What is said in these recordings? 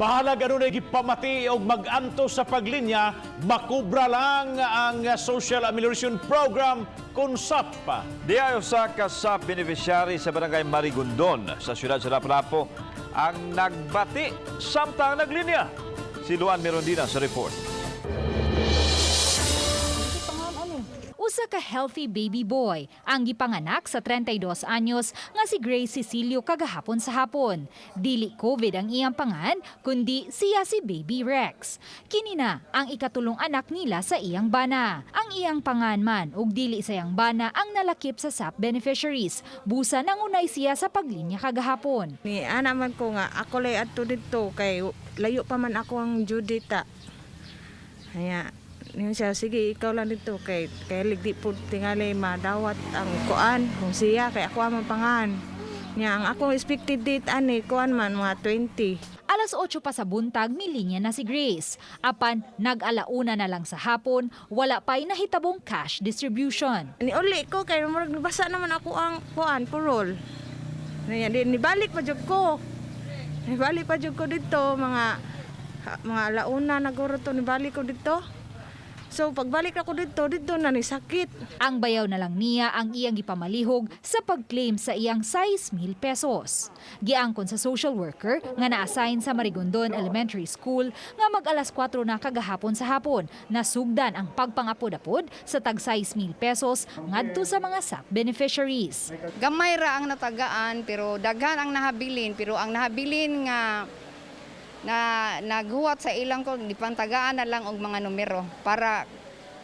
Bahalag adunay gipamati og mag-antos sa paglinya, makubra lang ang Social Amelioration Program kon SAP. Diay usa ka SAP beneficiary sa Barangay Marigondon sa siyudad sa Lapu-Lapu ang nagbati samtang naglinya. Si Luan Mirondina sa report. Usa ka healthy baby boy ang gipanganak sa 32 anyos nga si Grace Cecilio kagahapon sa hapon. Dili COVID ang iyang pangan, kundi siya si Baby Rex. Kini na ang ikatulong anak nila sa iyang bana. Ang iyang pangan man ug dili sa iyang bana ang nalakip sa SAP beneficiaries. Busa nangunay siya sa paglinya kagahapon. Ni ana man ko nga ako lay adto didto kay layo pa man ako ang Judita. Kaya niyo siya, "Sige, ikaw lang dito kay kay ligdi po tingali madawat ang kuan kung siya kay ako ang pangan." Nya ang akong expected date ani kuan man mga 20. Alas 8 pa sa buntag, milinya na si Grace. Apan nag-alauna na lang sa hapon, wala pa'y nahitabong cash distribution. Ni uli ko kay murag nabasa naman ako ang kuan parol. Nya di nibalik pa jud ko. Nibalik pa jud ko dito mga alauna na guro to nibalik ko dito. So pagbalik ako dito, dito na ni sakit. Ang bayaw na lang niya ang iyang gipamalihog sa pag-claim sa iyang 6,000 pesos. Giangkon sa social worker nga na-assign sa Marigondon Elementary School nga mag alas 4 na kagahapon sa hapon, nasugdan ang pagpangapod-apod sa tag 6,000 pesos ngadto sa mga SAP beneficiaries. Gamay ra ang natagaan pero daghan ang nahabilin, pero ang nahabilin nga na naghuwat sa ilang ko gipantagaan na lang og mga numero para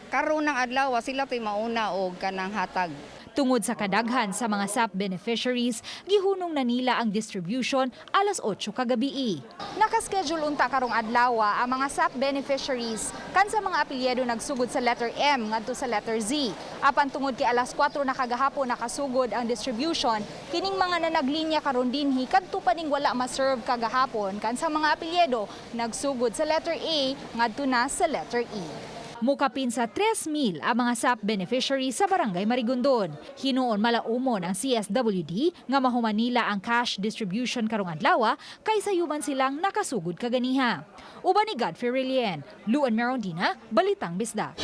karon ng adlaw sila to'y mauna og kanang hatag. Tungod sa kadaghan sa mga SAP beneficiaries, gihunong na nila ang distribution alas 8 kagabi. Nakaschedule unta karong adlaw ang mga SAP beneficiaries kan sa mga apelyido nagsugod sa letter M ngadto sa letter Z. Apan tungod kay alas 4 na kagahapon nakasugod ang distribution, kining mga nanaglinya karon dinhi kadto pa ning wala ma-serve kagahapon kan sa mga apelyido nagsugod sa letter A ngadto na sa letter E. Mukapin sa 3,000 ang mga SAP beneficiaries sa Barangay Marigondon. Hinuon malaumon ang CSWD nga mahuman nila ang cash distribution karong adlaw kay sayuman silang nakasugod kaganiha. Uban ni Godfrey Relien, Luan Merondina, Balitang Bisdak.